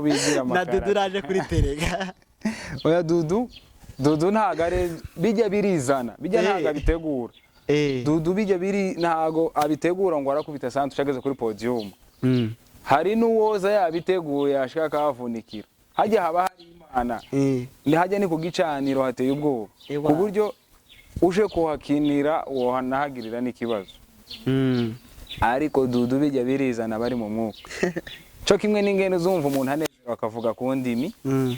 Bigira Na amakara. Dudu naje kuri terega. Oya, Dudu, Dudu ntago ari bijya birizana, bijya ntago abitegura. Dudu bijya biri, ntago abitegura ngo arakubita santu ageze kuri podium. Hari n'uwoza yabiteguye, ashaka akahavunikira. Hajya haba hari Imana. Ni hajya ni ku gicaniro hateye ubwoba, ku buryo uje kuhakinira wohanahagirira n'ikibazo. Ariko Dudu bijya birizana, bari mu mwuka, cyo kimwe n'ingene uzumva umuntu anezerewe akavuga ku ndimi.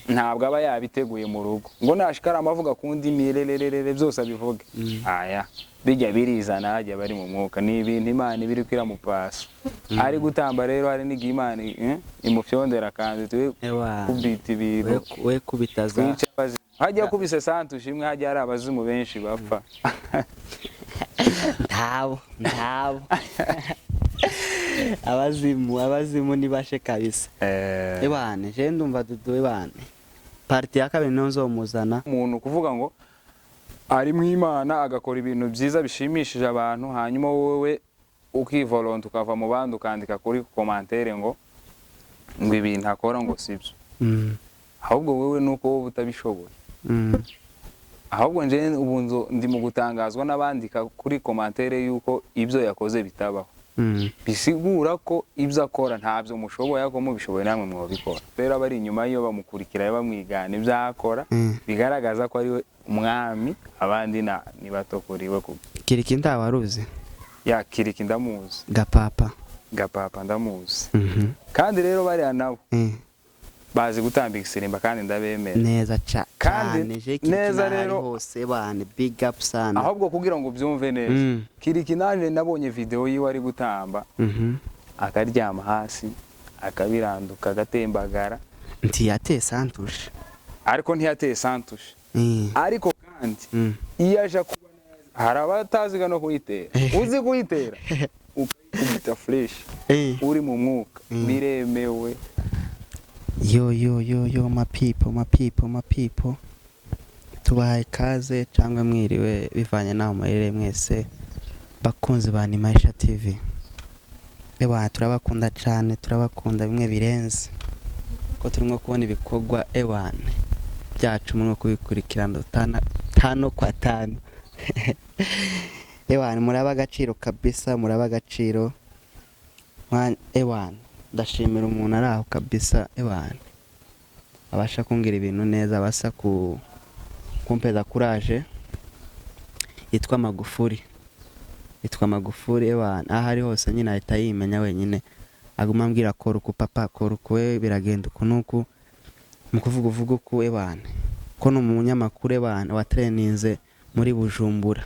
Ntabwo aba yabiteguye mu rugo ngo nashikarama avuga ku ndimi rererere byose abivuge. Aya bijya birizana, hajya bari mu mwuka, ni ibintu Imana iba iriko iramupasa ari gutamba. Rero hari n'igihe Imana imufyondera kandi tuwe kubita ibintu. We kubita za Twice abazimu. Hajya kubise santu shimwe, hajya hari abazimu benshi bapfa. Ntabo, ntabo, abazimu, abazimu nibashe kabisa. Ebane, je ndumva Dudu, ebane, partie ya kabiri niyo nzomuzana. Umuntu kuvuga ngo ari mu Imana, agakora ibintu byiza bishimishije abantu, hanyuma wowe ukivolonta ukava mu bandi, ukandika kuri commentaire ngo ibintu akora ngo sibyo, ahubwo wowe nuko wowe utabishoboye. Ahubwo nje ubu ndi mu gutangazwa n'abandika kuri commentaire yuko ibyo yakoze bitabaho. Bisigura ko ibyo akora ntabyo mushoboye, ariko mubishoboye namwe mwabikora. Rero abari inyuma iyo bamukurikira, bamwigana ibyo akora, bigaragaza ko ari we umwami, abandi ni bato kuri we. Kiriki ntawaruzi? Ya, Kiriki ndamuzi. Gapapa? Gapapa ndamuzi. Kandi rero bariya nabo bazi gutambika isirimba kandi ndabemera. Neza Kandi cyane je Kiriki neza n'ahari rero. hose bane, big up sana. Ahubwo kugira ngo ubyumve neza, Kiriki nanjye nabonye video yiwe ari gutamba, akaryama hasi, akabiranduka, agatembagara. Ntiyateye santushe. Ariko ntiyateye santushe. Ariko kandi iyo aje kuba neza, hari abataziga no kuyitera. Uzi kuyitera ukayikubita fresh, uri mu mwuka, biremewe. Yo yo yo yo, ma people, ma people, ma people, tubahaye ikaze cyangwa mwiriwe bivanye n'aho muherereye mwese, bakunzi ba Nimaisha TV. Ewa, turabakunda cyane, turabakunda bimwe birenze ko turimo kubona ibikorwa, ewane, byacu murimo kubikurikirana tano kwa tano. Ewane, muraba agaciro kabisa, muraba agaciro. Ewane, ndashimira umuntu ari aho kabisa, ewane, abasha kumbwira ibintu neza, abasha ku kumpeza courage, yitwa Magufuri, yitwa Magufuri. Ewane, aho ari hose nyine ahita yimenya wenyine, aguma ambwira: "Kora uku papa, kora uku, we biragenda uku n'uku mu kuvuga uvuga uku." Ewane, ko ni umunyamakuru, ewane, watereninze muri Bujumbura,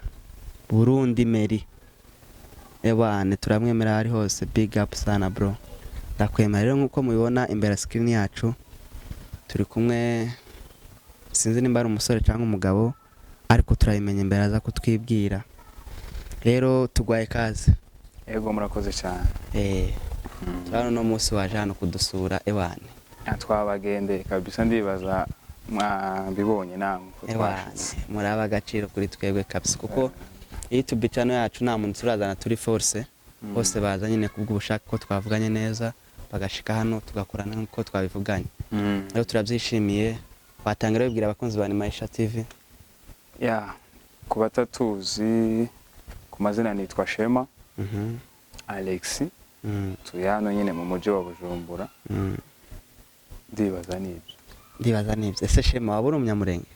Burundi meri. Ewane, turamwemera aho ari hose, big up sana bro, ndakwemera. Rero nk'uko mubibona imbere ya screen yacu, turi kumwe, sinzi nimba ari umusore cyangwa umugabo, ariko turabimenya imbere aza kutwibwira. Rero tugwaye ikaze. Ego, murakoze cyane. Turabona uno munsi waje hano kudusura, ewane. Twabagendeye kabisa, ndibaza mwabibonye namwe ko Ewane, twashitse. Muraba agaciro kuri twebwe kabisa, kuko YouTube channel yacu nta muntu turazana turi force. Bose baza nyine kubw'ubushake, ko twavuganye neza, bagashika hano tugakorana nk'uko twabivuganye. Rero turabyishimiye. Watangira wibwira abakunzi ba Nimaisha TV. Ya, ku batatuzi ku mazina, nitwa Shema Alex. Tuye hano nyine mu mujyi wa Bujumbura. Ndibaza nibyo. Ndibaza nibyo. Ese Shema, waba uri umunyamurenge?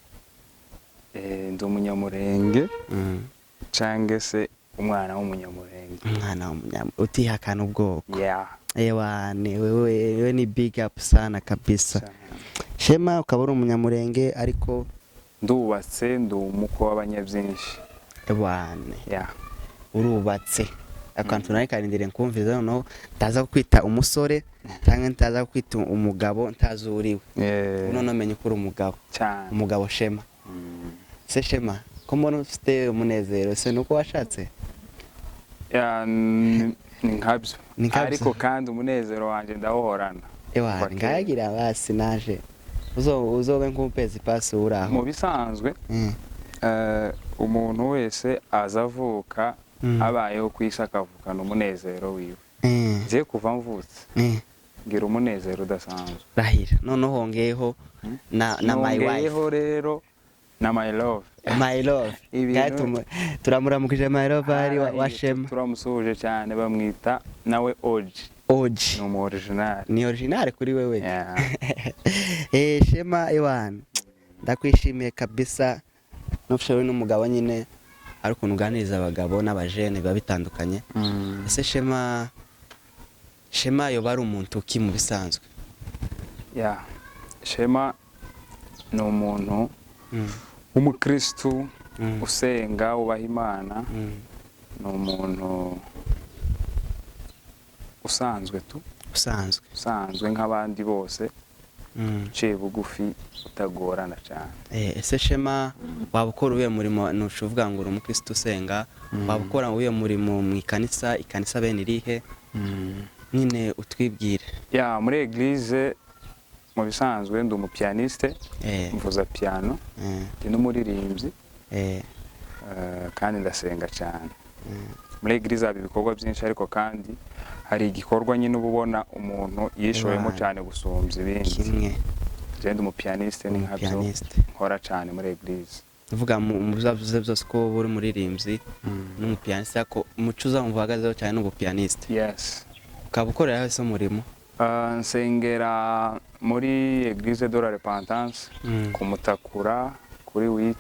Ndi umunyamurenge, cange se umwana w'umunyamurenge. Umwana w'umunyamurenge utihakana ubwoko. Yeah. Ewane, wewe wewe ni big up sana kabisa. Cyane. Shema, ukaba uri umunyamurenge ariko Ndubatse, ndi umukwe w'abanyabyinshi. Ewane. Yeah. Urubatse, akantu nawe karindiriye nkumviriza, noneho ntaza kukwita umusore cyangwa ntaza kukwita umugabo ntazi uriwe. Noneho menye ko uri umugabo. Cyane. Umugabo Shema. Se Shema, ko mbona ufite umunezero, se nuko washatse? Ya, ni nkabyo. Ni nkabyo. Ariko kandi umunezero wanjye ndawuhorana. Ewana. Kuva kera. Ngagira basi naje uzobe nk'umpezi pasi uri aho. Mu bisanzwe, umuntu wese aza avuka, abayeho ku isi, akavukana umunezero wiwe. Ngiye kuva mvutse. Ngira umunezero udasanzwe. Rahira, noneho hongeyeho na my wife. Nongeyeho rero na my love. My love. Ibintu- Kandi turamuramukije my love ari wa Shema. Turamusuhuje cyane, bamwita nawe Oji. Oji. Ni umu original. Ni original kuri wewe. Yeah. Shema, ewana, ndakwishimiye kabisa. Nufushe n'umugabo nyine, ari ukuntu uganiriza abagabo n'abajene biba bitandukanye. Ese Shema yoba ari umuntu ki mu bisanzwe? Yeah. Shema ni umuntu w'umukristu usenga, wubaha Imana. Ni umuntu usanzwe tu. Usanzwe. Usanzwe nk'abandi bose, uciye bugufi, utagorana cyane. Ese Shema, waba ukora uwuhe murimo? Ntushuvuga ngo uri umukristo usenga, waba ukora uwuhe murimo mu ikanisa? Ikanisa bene irihe nyine? Utwibwire. Yeah, muri église mu bisanzwe ndi umupianiste, mvuza piano, ndi n'umuririmbyi, kandi ndasenga cyane. Muri église haba ibikorwa byinshi, ariko kandi hari igikorwa nyine uba ubona umuntu yishoyemo cyane gusumbya ibindi. Kimwe. Jewe ndi umupianiste, ni nkabyo Umupianiste. nkora cyane muri église. Uvuga mu byo byose ko wowe uri umuririmbyi n'umupianiste, ariko umuco uzamva uhagazeho cyane ni ubupianiste. Yes. Ukaba ukorera hose umurimo? Nsengera muri Église de la Repentance ku Mutakura kuri 8,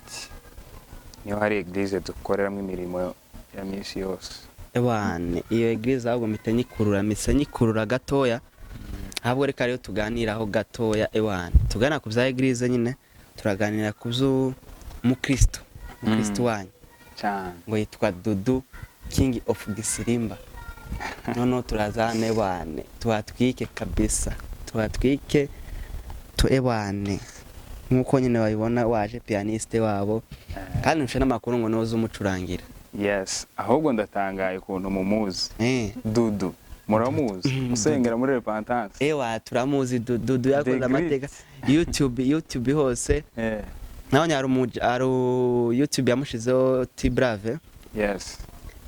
niho hari église dukoreramo imirimo ya minsi yose. Ewane, iyo église ahubwo mpita nyikurura, mpise nyikurura gatoya. Ahubwo reka rero tuganiraho gatoya. Ewane, tuganira ku bya église nyine, turaganira ku by'umukristo, umukristo wanyu cyane. Ngo yitwa Dudu King of Gisirimba. Noneho turaza hano, ewane, tuhatwike kabisa, tuhatwike tu. Ewane, nk'uko nyine babibona, waje pianiste wabo, kandi nfite n'amakuru ngo niwe uzi umucurangira. Yes, ahubwo ndatangaye ukuntu mumuzi. Dudu muramuzi, usengera muri Repentance? Ewa, turamuzi Dudu yakoze The amateka YouTube hose. Nabonye hari YouTube yamushizeho T Brave.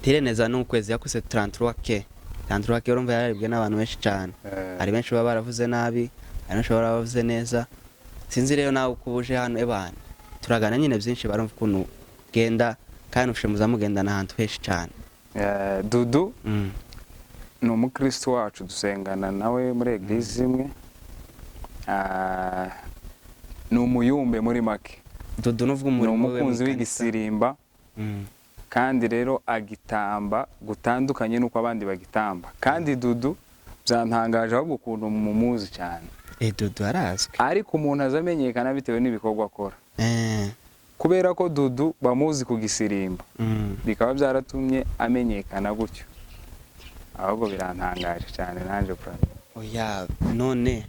Tireneza n'ukwezi yakoze 33K, 33K, urumva yararibwe n'abantu benshi cyane. Hari benshi baba baravuze nabi, hari benshi baba baravuze neza. Sinzi rero nawe uko uje hano, ebana, turagana nyine byinshi, barumva ukuntu genda kandi ufashe muza mugendana ahantu henshi cyane. Dudu ni umukristo wacu, dusengana nawe muri église imwe. Ni umuyumbe muri make. Dudu nuvuga Ni umurimo we mu umukunzi ikanisa. w'igisirimba, kandi rero agitamba gutandukanye n'uko abandi bagitamba. Kandi Dudu byantangaje ahubwo ukuntu mumuzi cyane. Dudu arazwi. Ariko umuntu aza amenyekana bitewe n'ibikorwa akora. Kubera ko Dudu bamuzi ku gisirimba, bikaba byaratumye amenyekana gutyo. Ahubwo birantangaje cyane nanjye bro. Oya, none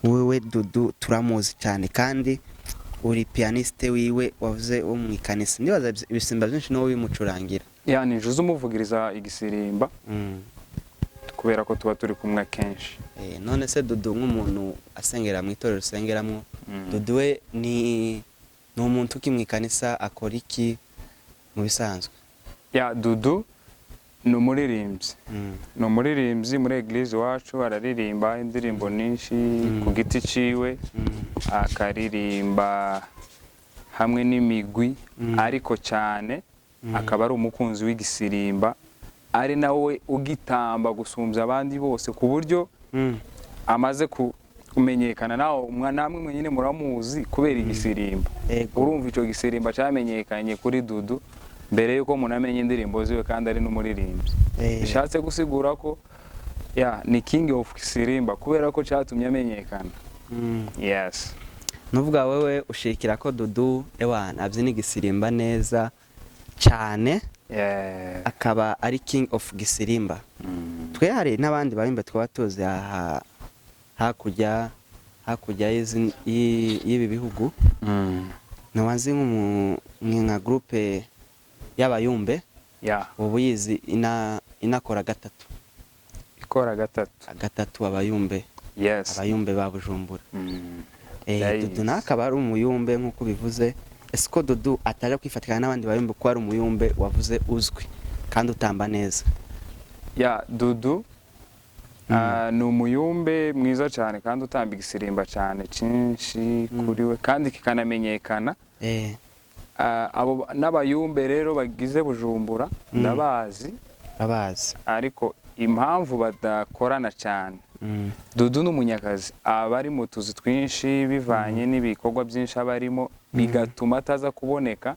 wewe Dudu turamuzi cyane, kandi uri pianiste wiwe wavuze wo mu ikanisa. Ndibaza ibisimba byinshi niwo bimucurangira. Yeah, ni njuze umuvugiriza igisirimba, kubera ko tuba turi kumwe kenshi. None se Dudu nk'umuntu asengera mu itorero usengeramo, Dudu we ni umuntu uki mu ikanisa? Akora iki mu bisanzwe? Yeah, Dudu ni umuririmbyi. Ni umuririmbyi muri église iwacu, araririmba indirimbo nyinshi ku giti ciwe, akaririmba hamwe n'imigwi, ariko cyane akaba ari umukunzi w'igisirimba, ari nawe ugitamba gusumbya abandi bose, ku buryo amaze kumenyekana. Nawe namwe mwenyine muramuzi kubera igisirimba. Urumva icyo gisirimba cyamenyekanye kuri Dudu mbere yuko umuntu amenya indirimbo ziwe, kandi ari n'umuririmbyi. Bishatse gusigura ko ya ni king of sirimba, kubera ko cyatumye amenyekana. Yes. Nuvuga wewe ushikira ko Dudu, ewana, abyina igisirimba neza cyane, akaba ari king of gisirimba. Twe hari n'abandi barimba twaba tuzi aha hakurya y'ibi bihugu. Ntiwazi nka groupe y'abayumbe? Ubu yizi inakora gatatu. Ikora gatatu. Gatatu, abayumbe. Abayumbe ba Bujumbura. Ndayizi. Dudu nawe akaba ari umuyumbe nk'uko bivuze. Ese ko Dudu ataje kwifatikanya n'abandi bayumbe, ko ari umuyumbe wavuze uzwi kandi utamba neza? Yeah, Dudu Ni umuyumbe mwiza cyane kandi utamba igisirimba cyane cyinshi kuri we kandi kikanamenyekana. Abo n'abayumbe rero bagize Bujumbura ndabazi. Abazi. Ariko impamvu badakorana cyane, Dudu ni umunyakazi, aba ari mu tuzi twinshi bivanye n'ibikorwa byinshi aba arimo, bigatuma ataza kuboneka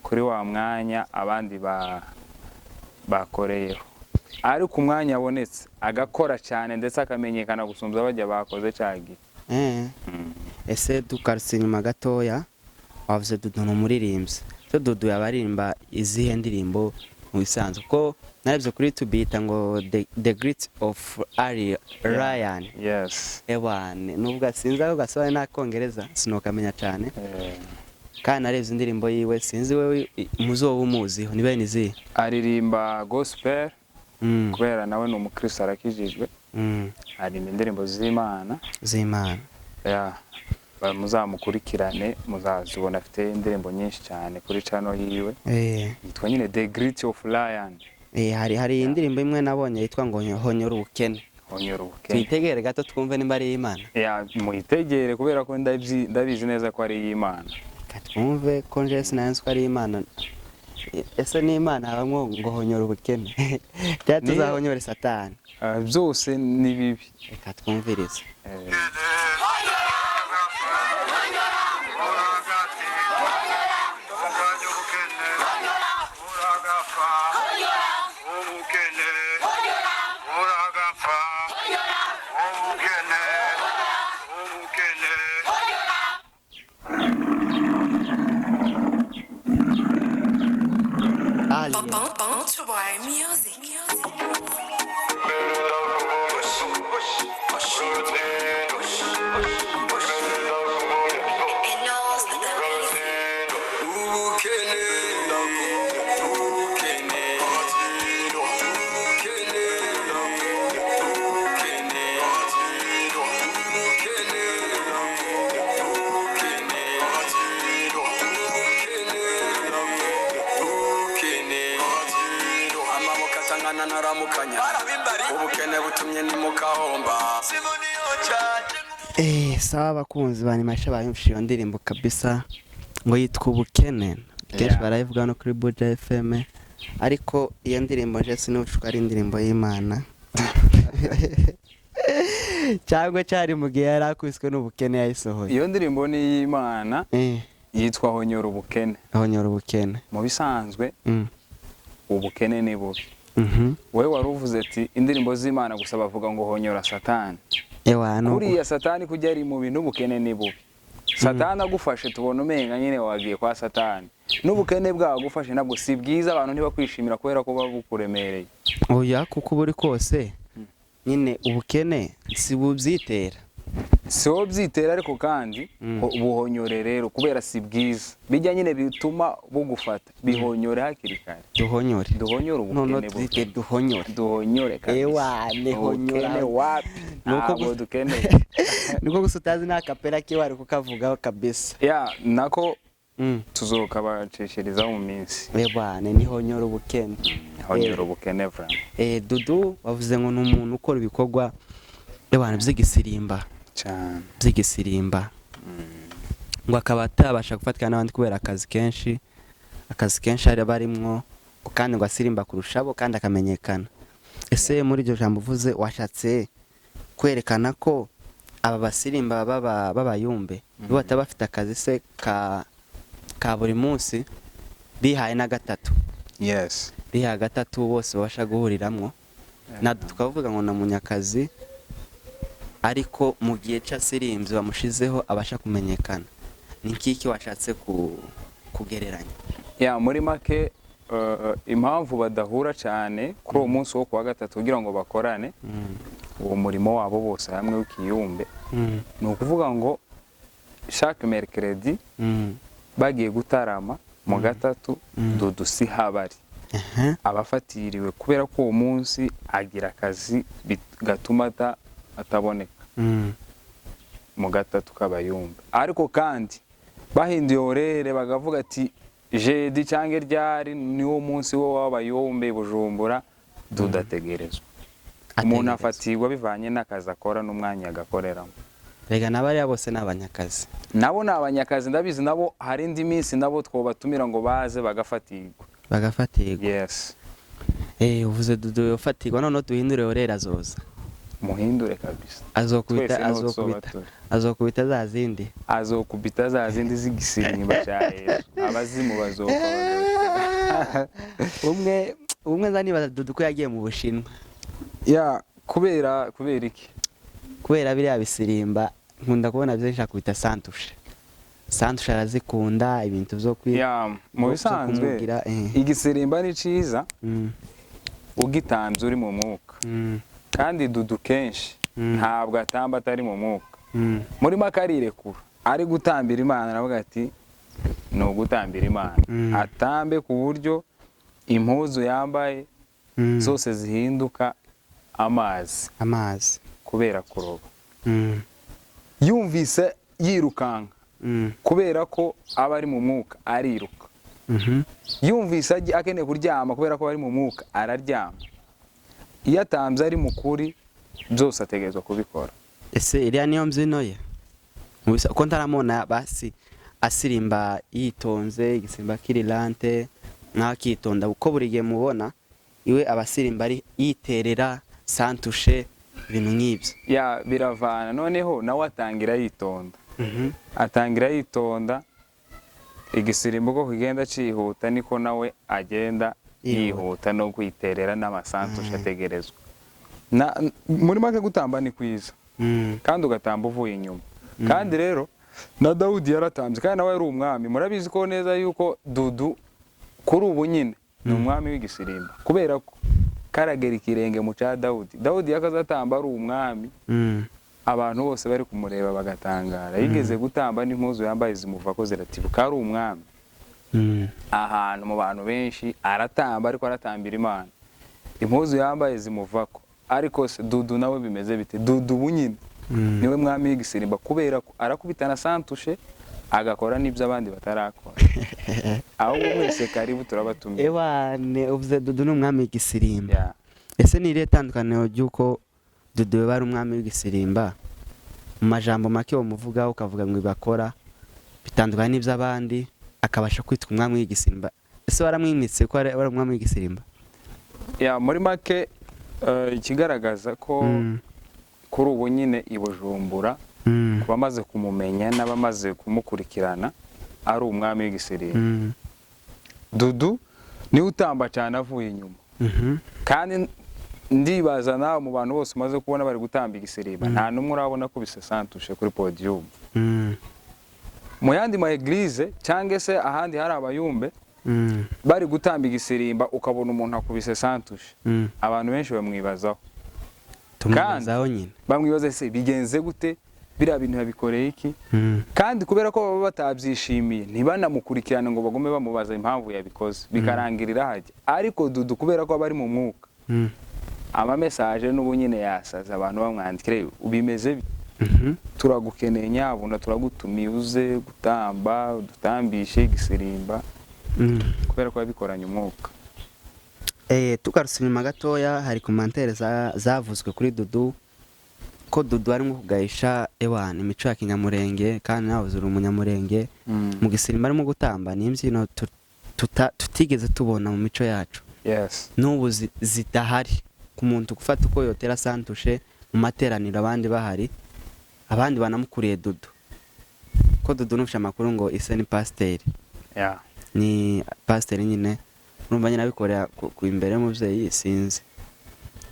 kuri wa mwanya abandi bakoreyeho. Ariko umwanya abonetse agakora cyane ndetse akamenyekana gusumbya bajya bakoze cya gihe. Ese dukarutse inyuma gatoya, wavuze Dudu ni umuririmbyi. So Dudu yaba aririmba izihe ndirimbo mu bisanzwe? Kuko narebye kuri YouTube yita ngo The Great of Ari Ryan. Yes. Ewane, nubwo sinzi aho gasobanuye n'akongereza sinokamenya cyane. Kandi narebye indirimbo yiwe, sinzi wewe muzoba umuziho ni bene izihe? Aririmba gospel kubera nawe ni umukristo, arakijijwe. Aririmba indirimbo z'Imana. Z'Imana. Yeah. Muzamukurikirane muzazibona, afite indirimbo nyinshi cyane kuri channel yiwe yitwa nyine The Great of Lion. Hari indirimbo imwe nabonye yitwa ngo Honyora Ubukene. Honyora Ubukene. Tuyitegere gato twumve nimba ari iy'Imana. Yeah, muyitegere kubera ko ndabizi neza ko ari iy'Imana. Reka twumve ko nje sinari ko ari iy'Imana. Ese ni Imana habamwo ngo honyora ubukene? Cyangwa tuzahonyore Satani? Byose ni bibi. Reka twumvirize. Sawa abakunzi ba Animasha bayumvise iyo ndirimbo kabisa ngo yitwa Ubukene. Kenshi barayivuga no kuri Buja FM, ariko iyo ndirimbo nje sinubwo ari indirimbo y'Imana. Cyangwa cyari mu gihe yari akubiswe n'ubukene yayisohoye. Iyo ndirimbo ni iy'Imana. Yitwa Honyora Ubukene. Honyora Ubukene. Mu bisanzwe ubukene ni bubi. Wowe wari uvuze ati indirimbo z'Imana gusa bavuga ngo honyora Satani. Kuriya Satani kujya ari mubi n'ubukene ni bubi. Satani agufashe tubona umenga nyine wagiye kwa Satani. N'ubukene bwagufashe nabwo si bwiza, abantu ntibakwishimira kubera ko babukuremereye. Oya, kuko buri kose nyine ubukene si bubyitera. Si wowe byitera, ariko kandi buhonyore rero kubera si bwiza. Bijya nyine bituma bugufata, bihonyore hakiri kare. Duhonyore. Duhonyore ubukene bubi. Duhonyore. Duhonyore kabisa. Ewa, ni honyora. Ubukene wapi? Ntabwo dukeneye. Niko gusa utazi nta kapera ke wari kukavugaho kabisa. Ya, nako tuzokabacishirizaho mu minsi. Ewa, ni honyora ubukene. Honyora ubukene vraiment. Dudu wavuze ngo ni umuntu ukora ibikorwa by'abantu by'igisirimba. Cyane. By'igisirimba. Ngo akaba atabasha gufatikana n'abandi kubera akazi kenshi ari barimwo, kandi ngo asirimba kurushabo kandi akamenyekana. Ese muri iryo jambo uvuze washatse kwerekana ko aba basirimba b'abayumbe bo bataba bafite akazi se ka buri munsi, bihaye na gatatu. Yes. Bihaye gatatu bose babasha guhuriramwo. Na tukavuga ngo na munyakazi, ariko mu gihe cy'asirimbye bamushizeho abasha kumenyekana. Ni kiki washatse kugereranya? Ya, muri make impamvu badahura cyane kuri uwo munsi wo kuwa gatatu kugira ngo bakorane uwo murimo wabo bose hamwe w'ikiyumbe, ni ukuvuga ngo chaque mercredi bagiye gutarama mu gatatu Dudu si habari. Abafatiriwe kubera ko uwo munsi agira akazi gatuma ataboneka mu gatatu kabayumba. Ariko kandi bahinduye orere bagavuga ati jeudi cyangwa ryari niwo munsi wo w'abayumbe Bujumbura, Dudu ategerezwa. Umuntu Ategerezwa. afatirwa bivanye n'akazi akora n'umwanya agakoreramo. Rega n'abariya bose ni abanyakazi. Nabo ni abanyakazi, ndabizi. Nabo hari indi minsi nabo twobatumira ngo baze bagafatirwa. Bagafatirwa. Yes. Uvuze Dudu yofatirwa, noneho duhindure Orera azoza. Muhindure kabisa. Azokubita. Twese niho tuzoba Azokubita. turi. Azokubita za zindi. Azokubita za zindi z'igisirimba cya Yesu, abazimu bazopfa bazokira. Umwe umwe nza nibaza Dudu ko yagiye mu Bushinwa. Ya, kubera iki? Kubera biriya bisirimba nkunda kubona byinshi akubita santushe, santushe arazikunda, ibintu byo kwi Ya, mu byo bisanzwe kumubwira. Igisirimba ni ciza ugitambye uri mu mwuka. Kandi Dudu kenshi ntabwo atamba atari mu mwuka. Muri make arirekura, ari gutambira Imana, aravuga ati ni ugutambira Imana. Atambe ku buryo impuzu yambaye zose zihinduka amazi. Amazi. Kubera kuroba. Yumvise yirukanka, kubera ko aba ari mu mwuka ariruka. Yumvise akeneye kuryama, kubera ko ari mu mwuka araryama. Iyo atambye ari mu kuri, byose ategerezwa kubikora. Ese iriya niyo mbyino ye? Ko ntaramubona basi asirimba yitonze, igisimba kiri lante nawe akitonda, kuko buri gihe mubona iwe aba asirimba ari yiterera santushe, ibintu nk'ibyo. Ya, biravana. Noneho nawe atangira yitonda, atangira yitonda. Igisirimbo uko kigenda cyihuta niko nawe agenda Yihuta. yihuta no kwiterera n'amasantushe ategerezwa. Muri make gutamba ni kwiza kandi ugatamba uvuye inyuma. Kandi rero na Dawudi yaratambye, kandi nawe yari umwami. Murabizi ko neza yuko Dudu kuri ubu nyine ni umwami w'igisirimba, kubera ko karagera ikirenge mu cya Dawudi. Dawudi yakazatamba ari umwami, abantu bose bari kumureba bagatangara. Yigeze gutamba n'impuzu yambaye zimuva ko ziratibuka, ari umwami, ahantu mu bantu benshi aratamba, ariko aratambira Imana, impuzu yambaye zimuvako. Ariko se Dudu nawe bimeze bite? Dudu ubu nyine niwe mwami w'igisirimba, kubera ko arakubitana santushe, agakora n'ibyo abandi batarakora. Ahubwo mwese karibu, turabatumiye. Ewane, uvuze Dudu ni umwami w'igisirimba. Ya. Ese ni irihe tandukaniro ry'uko Dudu yaba ari umwami w'igisirimba, mu majambo make umuvuga ukavuga ngo ibakora bitandukanye n'iby'abandi, akabasha kwitwa umwami w'igisirimba? Ese waramwimitse ko ari umwami w'igisirimba? Ya, muri make ikigaragaza ko kuri ubu nyine i Bujumbura, ku bamaze kumumenya n'abamaze kumukurikirana, ari umwami w'igisirimba. Dudu niwe utamba cyane avuye inyuma. Kandi ndibaza nawe, mu bantu bose umaze kubona bari gutamba igisirimba, nta n'umwe urabona ko bisesantushe kuri podium. Mu yandi ma église cyangwa se ahandi hari abayumbe bari gutamba igisirimba, ukabona umuntu akubise santushe, abantu benshi bamwibazaho. Tumwibazaho nyine. Bamwibaza ese bigenze gute, biriya bintu yabikoreye iki? Kandi kubera ko baba batabyishimiye, ntibanamukurikirane ngo bagume bamubaza impamvu yabikoze, bikarangirira hajya. Ariko Dudu, kubera ko aba ari mu mwuka, ama message n'ubu nyine yasaza, abantu bamwandikira bimeze bite? Turagukeneye nyabuna, turagutumiye uze gutamba, udutambishe igisirimba, kubera ko yabikoranye umwuka. Tugarutse inyuma gatoya, hari commentaire zavuzwe kuri Dudu, ko Dudu arimo kugayisha ewana imico ya kinyamurenge, kandi nawe uri umunyamurenge. Mu gisirimba arimo gutamba ni imbyino tutigeze tubona mu mico yacu, n'ubu zidahari ku muntu gufata uko yotera santushe mu materaniro abandi bahari, abandi banamukuriye Dudu, ko Dudu nufite amakuru ngo ise ni pasiteri. Ni pasiteri nyine, urumva nyine abikorera ku imbere y'umubyeyi, sinzi.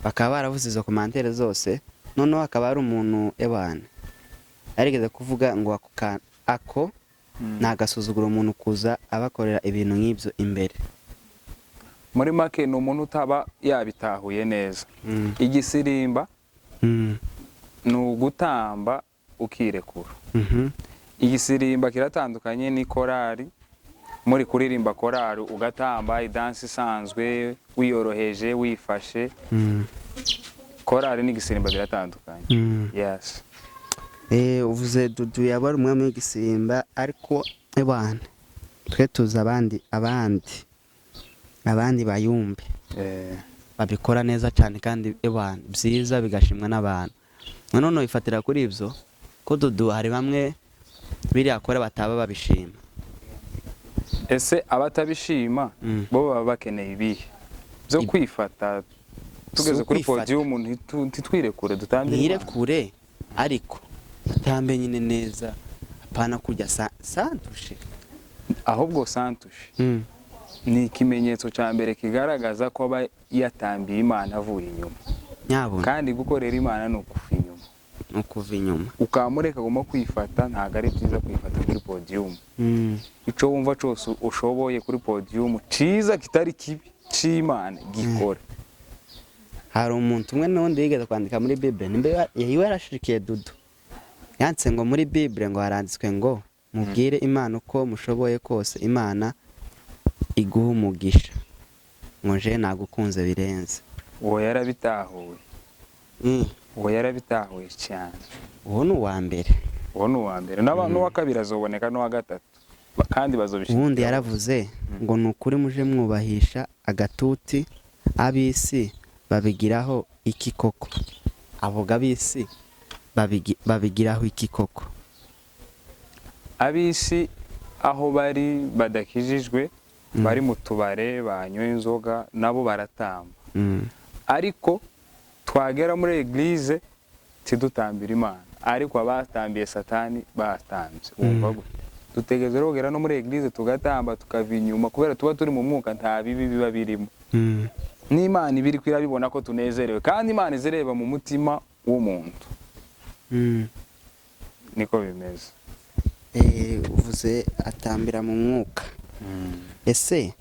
Bakaba baravuze izo commentaire zose. Noneho hakaba hari umuntu ewana yarigeze kuvuga ngo ako ni agasuzuguro, umuntu kuza abakorera ibintu nk'ibyo imbere. Muri make ni umuntu utaba yabitahuye neza. Igisirimba ni ugutamba ukirekura. Igisirimba kiratandukanye n'ikorari. Muri kuririmba korari ugatamba idansi isanzwe, wiyoroheje, wifashe. Korari n'igisirimba biratandukanye. Yes. Uvuze Dudu yaba ari umwami w'igisirimba, ariko ewana twe tuzi abandi bayumbe. Babikora neza cyane kandi ebana byiza, bigashimwa n'abantu. None ifatira kuri ibyo ko Dudu hari bamwe biriya akora bataba babishima. Ese abatabishima bo baba bakeneye ibihe byo kwifata tugeze Si kuri ukwifata. podium? Ntitwirekure, dutambire Imana. Ntirekure, ariko utambe nyine neza, apana kujya santushe. Ahubwo santushe ni ikimenyetso cya mbere kigaragaza ko aba yatambiye Imana avuye inyuma. Nyabona. Kandi gukorera Imana ni ukuva inyuma. Ni ukuva inyuma. Ukamureka agomba kwifata. Ntabwo ari byiza kwifata kuri podium. Icyo wumva cyose ushoboye kuri podium cyiza kitari kibi cy'Imana, gikore. Hari umuntu umwe n'undi yigeze kwandika muri Bible, nimba yiwe yarashikiye Dudu, yanditse ngo muri Bible ngo haranditswe ngo mubwire Imana uko mushoboye kose, Imana iguha umugisha, ngo nje nagukunze birenze. Uwo yarabitahuye. Uwo yarabitahuye cyane. Uwo ni uwa mbere. Uwo ni uwa mbere. N'uwa kabiri azoboneka, n'uwa gatatu. Kandi bazobishyigira. Ubundi yaravuze ngo ni ukuri muje mwubahisha agatuti, ab'isi babigiraho iki koko? Avuga ab'isi babigiraho iki koko? Ab'isi aho bari badakijijwe, bari mu tubare banywa inzoga, nabo baratamba. Ariko twagera muri église tidutambira Imana, ariko abatambiye Satani batambye, wumva gute? Dutegereza rero kugera no muri église tugatamba, tukava inyuma, kubera tuba turi mu mwuka, nta bibi biba birimo. N'Imana iba iri irabibona ko tunezerewe, kandi Imana izireba mu mutima w'umuntu. Niko bimeze. Uvuze atambira mu mwuka. Ese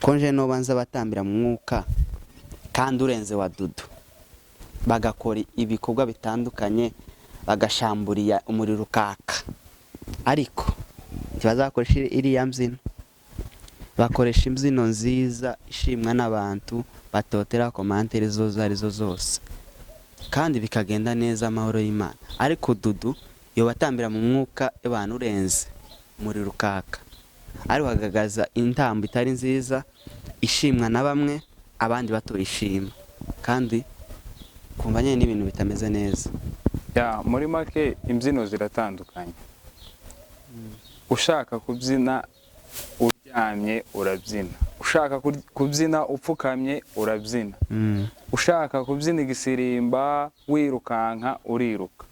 ko nje nobanza batambira mu mwuka kandi urenze wa Dudu, bagakora ibikorwa bitandukanye, bagashamburiya umuriro ukaka, ariko ntibazakoresha iriya mbyino, bakoresha imbyino nziza ishimwa n'abantu, batotera commentaires zo arizo zose, kandi bikagenda neza, amahoro y'Imana. Ariko Dudu iyo batambira mu mwuka, abantu urenze umuriro ukaka, ariko agaragaza intambo itari nziza ishimwa na bamwe, abandi batoyishima, kandi kumva nyine n'ibintu bitameze neza. Ya, muri make imbyino ziratandukanye. Ushaka kubyina uryamye urabyina, ushaka kubyina upfukamye urabyina, ushaka kubyina igisirimba wirukanka uriruka,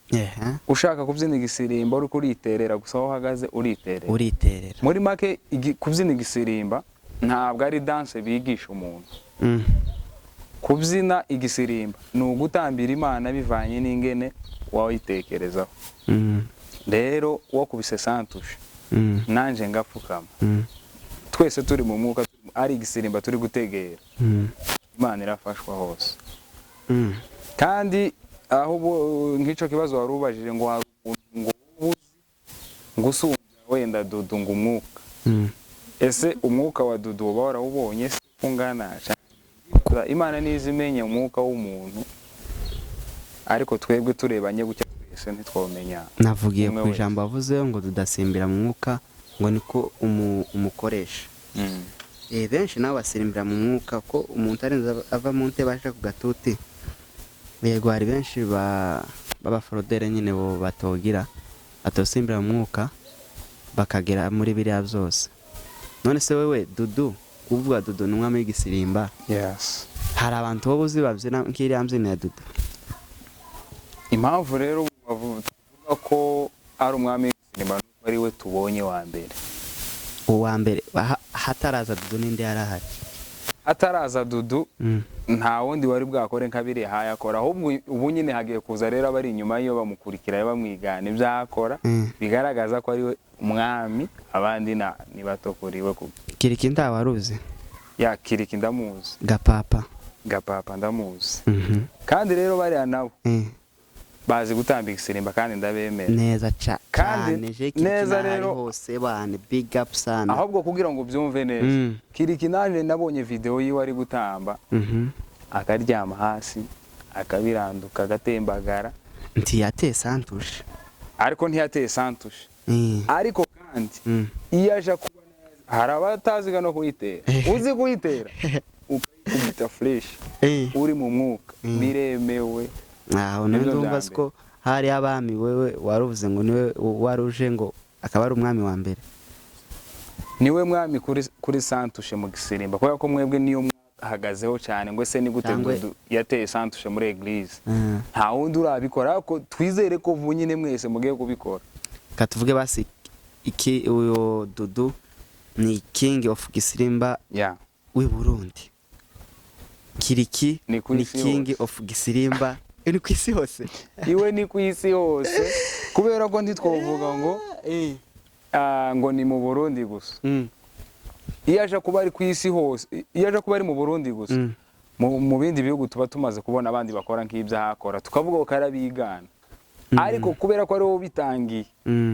ushaka kubyina igisirimba uri kuriterera gusa, aho uhagaze uriterera. Uriterera. Muri make kubyina igisirimba ntabwo ari danse bigisha umuntu. Kubyina igisirimba ni ugutambira Imana bivanye n'ingene wayitekerezaho. Rero wakubise santushe, nanje ngapfukama, twese turi mu mwuka, ari igisirimba turi gutegera, Imana irafashwa hose. Kandi aho ubu nk'icyo kibazo wari ubajije ngo hari umuntu ngo uzi ngo usumbya wenda Dudu ngo umwuka, ese umwuka wa Dudu uba warawubonye se uko ungana? Imana nizi imenya umwuka w'umuntu, ariko twebwe turebanye gutya twese ntitwomenya. Navugiye Umwe ku wese. ijambo wavuze ngo dudasimbira mu mwuka, ngo niko umukoresha. Benshi nabo basirimbira mu mwuka, ko umuntu arenze ava mu ntebe aje ku gatuti. Yego, hari benshi b'abaforodere nyine bo batogira batosimbira mu mwuka bakagera muri biriya byose. None se wewe Dudu, kuvuga Dudu ni umwami w'igisirimba, hari abantu bo uzi babyina nk'iriya mbyino ya Dudu? Impamvu rero tuvuga ko ari umwami w'igisirimba nuko ari we tubonye wa mbere. Uwa mbere hataraza Dudu n'indi yari ahari? Ataraza Dudu, nta wundi wari bwakore nka biriya hayakora. Ahubwo ubu nyine hagiye kuza rero abari inyuma yiwe bamukurikira, bamwigana ibyo akora, bigaragaza ko ari we umwami, abandi ni bato kuri we. Kiriki ntawaruzi? Ya, Kiriki ndamuzi. Gapapa? Gapapa ndamuzi. Kandi rero bariya nabo bazi gutambika isirimba kandi ndabemera. Neza Kandi cyane je Kiriki neza n'ahari rero. hose bane, big up sana. Ahubwo kugira ngo ubyumve neza, Kiriki naje nabonye video yiwe ari gutamba, akaryama hasi, akabiranduka, agatembagara. Ntiyateye santushe. Ariko ntiyateye santushe. Ariko kandi iyo aje kuba neza, hari abataziga no kuyitera. Uzi kuyitera ukayikubita fresh. Uri mu mwuka, biremewe. Aho Nibyo ndumva bya siko hari abami, wewe waruvuze ngo niwe waruje, ngo akaba ari umwami wa mbere. Niwe mwami kuri sans touche mu gisirimba, kubera ko mwebwe niyo mwahagazeho cyane ngo ese ni gute Dudu yateye sans touche muri église? Nta wundi urabikora, ariko twizere ko vuba nyine mwese mugiye kubikora. Katuvuge basi iki, uyo Dudu ni king of gisirimba w'i Burundi. Kiriki Ni ku ni isi king hose. of gisirimba, ni ku isi hose. Iwe ni ku isi hose, kubera ko ntitwovuga ngo ngo ni mu Burundi gusa. Iyo aje kuba ari ku isi hose, iyo aje kuba ari mu Burundi gusa, mu bindi bihugu tuba tumaze kubona abandi bakora nk'ibyo ahakora, tukavuga ko karabigana, ariko kubera ko ari wowe ubitangiye,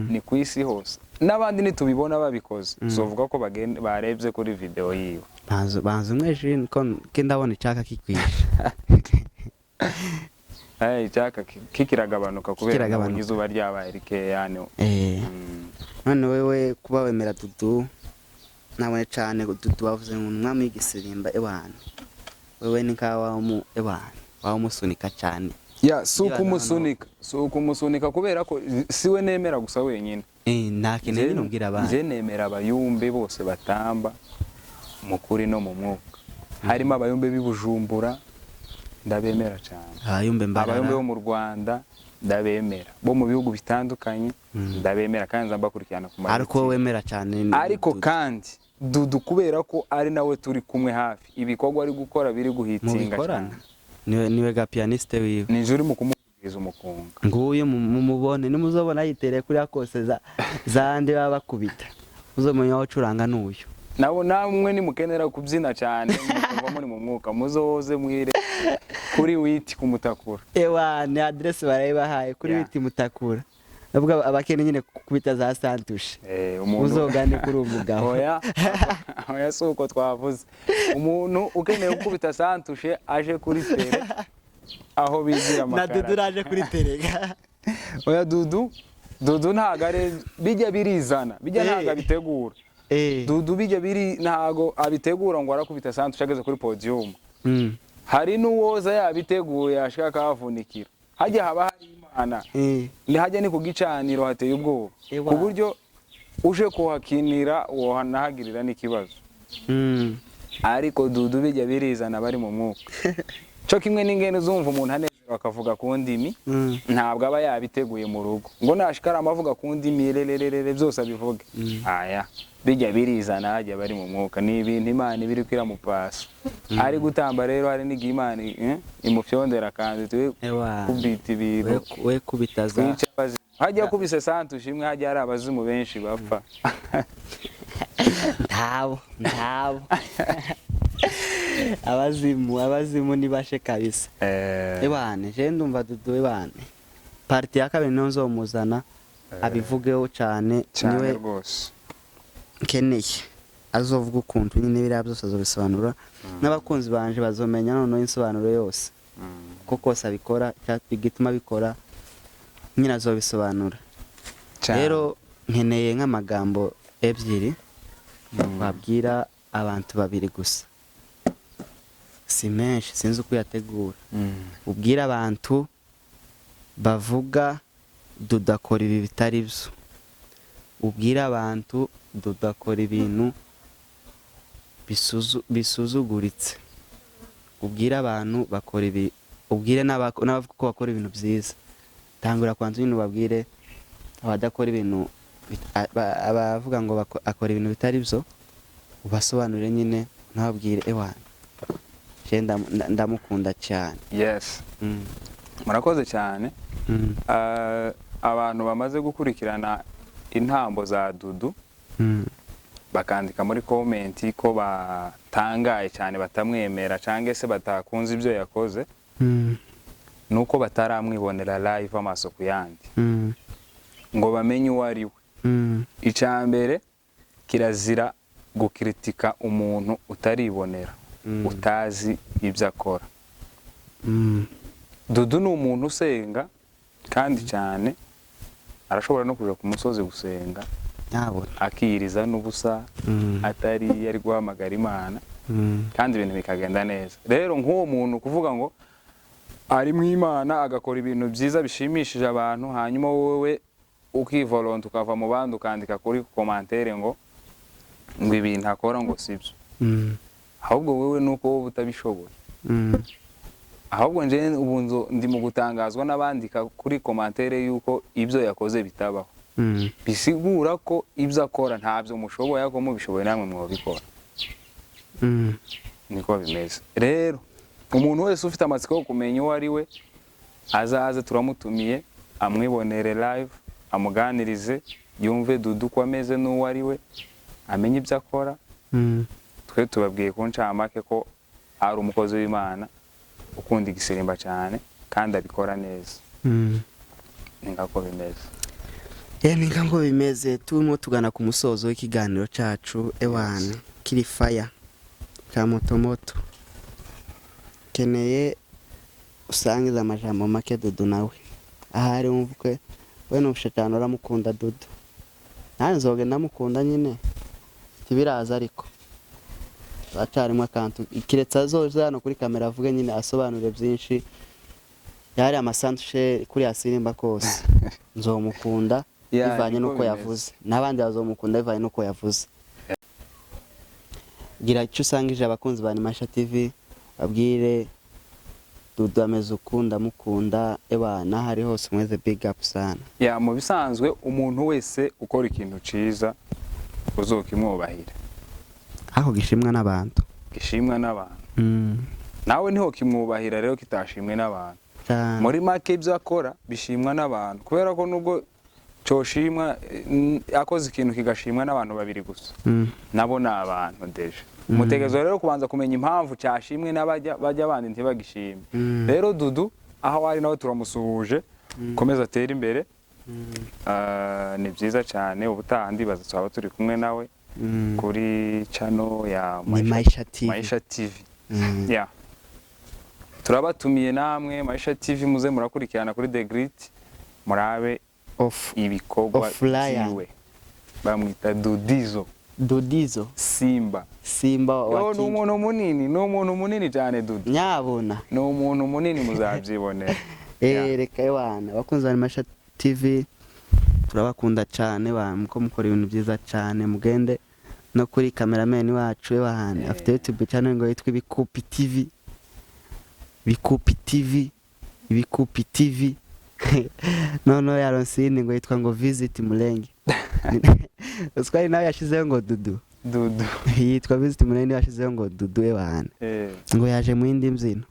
ni ku isi hose. N'abandi nitubibona babikoze, tuzovuga ko barebye kuri video yiwe. Banza banza umwe jin ko ke ndabona icaka kikwishe. Icyaka kikiragabanuka kubera Kikiragabanuka. nabonye izuba ryabaye rikeya ni None wewe kuba wemera Dudu, nabone cyane Dudu wavuze ngo ni umwami w'igisirimba, ewana wewe ni nka wamu, ewana wamusunika cyane. Ya, si Niba ukumusunika, si ukumusunika, kubera ko si we nemera gusa wenyine. Nta kintu nyine ubwira abana. Nje nemera abayumbe bose batamba mu kuri no mu mwuka, harimo abayumbe b'i Bujumbura, ndabemera cyane. Abayumbe Mbarara. Abayumbe bo mu Rwanda ndabemera, bo mu bihugu bitandukanye ndabemera, kandi nza mbakurikirana ku ma Ariko wowe wemera cyane ni Ariko Dudu. kandi Dudu, kubera ko ari nawe turi kumwe hafi, ibikorwa ari gukora biri guhitinga Mubikorana. cyane. Niwe ga pianiste wiwe. Nije uri mu kumubwiriza umukunga. Nguyu mumubone, nimuzobona yitereye kuri kose za zandi baba bakubita, uzomenya aho ucuranga n'uyu. Nabo namwe nimukenera kubyina cyane, mukumva muri mu mwuka, muzoze mwire kuri witi kumutakura. Ewa, ni adresse barayibahaye kuri witi Mutakura. Ndavuga abakene nyine kukubita za sans touche. Umuntu Uzogane kuri uwo mugabo. Oya oya, si uko twavuze. Umuntu ukeneye gukubita sans touche aje kuri terrain aho bigira Na amakara. Dudu uraje kuri terega. Oya, Dudu ntago ari bijya birizana, bijya ntago abitegura. Dudu bijya biri ntago abitegura ngo arakubita sans touche ageze kuri podium. Hari n'uwoza yabiteguye, ashaka akahavunikira. Hajya haba hari Imana. Ni hajya ni ku gicaniro hateye ubwoba, ku buryo uje kuhakinira wohanahagirira n'ikibazo. Ariko Dudu bijya birizana, bari mu mwuka, cyo kimwe n'ingene uzumva umuntu anezerewe akavuga ku ndimi. Ntabwo aba yabiteguye mu rugo ngo nashikara avuga ku ndimi rererere byose abivuge. Aya bijya birizana, hajya bari mu mwuka, ni ibintu Imana iba iri kwiramupasa ari gutamba. Rero hari n'igihe Imana imufyondera kandi tuwe kubita ibintu We kubita za twica abazimu. Hajya kubise sans touche imwe, hajya hari abazimu benshi bapfa. Ntabo ntabo, abazimu nibashe kabisa. Ebane je ndumva Dudu, ebane partie ya kabiri niyo nzomuzana abivugeho cyane. Cyane. Niwe Rwose. nkeneye, azovuga ukuntu nyine biriya byose azobisobanura, n'abakunzi banje bazomenya noneho insobanuro yose ko kose abikora, igituma abikora nyine azobisobanura. Cyane. Rero nkeneye nk'amagambo ebyiri wabwira abantu babiri gusa, si menshi, sinzi uko uyategura. Ubwira abantu bavuga dudakora ibi bitari byo, ubwire abantu dudakora ibintu bisuzuguritse, ubwire abantu bakora ibi, ubwire n'abavuga ko bakora ibintu byiza. Tangura kwanza nyine ubabwire abadakora ibintu abavuga ngo akora ibintu bitari byo, ubasobanurire nyine, ntababwire ewana je ndamukunda cyane. Yes. Murakoze cyane. Abantu bamaze gukurikirana intambo za Dudu bakandika muri comment ko batangaye cyane, batamwemera cyangwa se batakunze ibyo yakoze, nuko bataramwibonera live amaso ku yandi ngo bamenye uwo ari we. Icya mbere, kirazira gukritika umuntu utaribonera, utazi ibyo akora. Dudu ni umuntu usenga kandi cyane, arashobora no kuja ku musozi gusenga Nyabona. akiyiriza n'ubusa, atari ari guhamagara Imana. Kandi ibintu bikagenda neza. Rero nk'uwo muntu kuvuga ngo ari mu Imana, agakora ibintu byiza bishimishije abantu, hanyuma wowe ukivolonta ukava mu bandi, ukandika kuri commentaire ngo ibintu akora ngo sibyo, ahubwo wowe nuko wowe utabishoboye. Ahubwo nje ubu ndi mu gutangazwa n'abandika kuri commentaire yuko ibyo yakoze bitabaho. Bisigura ko ibyo akora ntabyo mushoboye, ariko mubishoboye namwe mwabikora. Niko bimeze. Rero umuntu wese ufite amatsiko yo kumenya uwo ari we, azaze, turamutumiye, amwibonere live, amuganirize, yumve Dudu uko ameze n'uwo ari we, amenye ibyo akora. Twe tubabwiye ku ncamake ko ari umukozi w'Imana ukunda igisirimba cyane kandi abikora neza. Ni ngako bimeze. Ni nko bimeze. Turimo tugana ku musozo w'ikiganiro cyacu, ewana kiri fire ka motomoto. Keneye usangize amajambo make Dudu nawe ahari wumve we nufushe cyane uramukunda Dudu, nanjye nzoge ndamukunda nyine, ntibiraza ariko acarimo akantu kiretse azoza hano kuri kamera avuge nyine, asobanure byinshi yari amasantushe kuri asirimba kose nzomukunda Ya, bivanye niko n'uko bimeze. yavuze, n'abandi bazomukunda bivanye n'uko yavuze. Gira icyo usangije abakunzi ba Animasha TV, babwire Dudu ameze uku, ndamukunda, ewa n'aho ari hose mweze big up sana. Ya, mu bisanzwe umuntu wese ukora ikintu ciza uzokimwubahira. Aho gishimwa n'abantu. Gishimwa n'abantu. Nawe niho kimwubahira rero kitashimwe n'abantu. Cyane. Muri make ibyo akora bishimwa n'abantu, kubera ko nubwo coshimwa akoze ikintu kigashimwa n'abantu babiri gusa, nabo ni abantu déjà. Mutegerezwa rero kubanza kumenya impamvu cyashimwe n'abajya bajya bandi ntibagishime. Rero Dudu aho ari nawe turamusuhuje, komeza atere imbere. Ah, ni byiza cyane. Ubutaha ndibaza twaba turi kumwe nawe kuri channel ya Ni Maisha TV. Maisha TV. Yeah. Turabatumiye namwe Maisha TV, muze murakurikirana kuri The Great, murabe Off ibikorwa Offline. byiwe. Bamwita Dudizo. Dudizo. Simba. Simba wa Yo, ni King. umuntu munini, ni umuntu munini cyane Dudu. Nyabona. Ni umuntu munini, muzabyibonera. Yeah. Reka ewana abakunzi ba Maisha TV turabakunda cyane, ba muko mukora ibintu byiza cyane. Mugende no kuri cameraman wacu ewana, afite YouTube channel ngo yitwa Ibikupi TV, Bikupi TV, Ibikupi TV. Noneho yaronse iyindi ngo yitwa ngo Visit Mulenge. Uswari nawe yashizeho ngo Dudu. Dudu. Yitwa Visit Mulenge, yashizeho ngo Dudu ewana, ngo yaje mu yindi mbyino.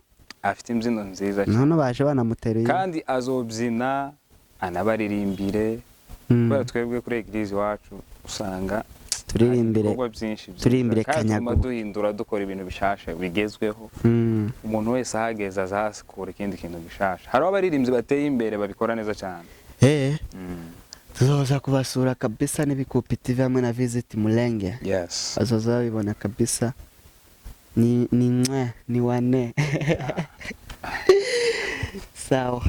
Afite imbyino nziza cyane. None baje banamuteruye. Kandi azobyina anabaririmbire, kubera twebwe kuri église iwacu usanga Turirimbire. hari ibikorwa byinshi byiza. Turirimbire Kandi tuguma Kanyago. duhindura, dukora ibintu bishasha bigezweho. Umuntu wese ahageze azahakura ikindi kintu gishasha. Hariho abaririmbyi bateye imbere babikora neza cyane. Tuzoza kubasura kabisa n'Ibikupi TV hamwe na Visit Mulenge. Yes. Bazoza babibona kabisa. Ni mwe ni wane. Sawa.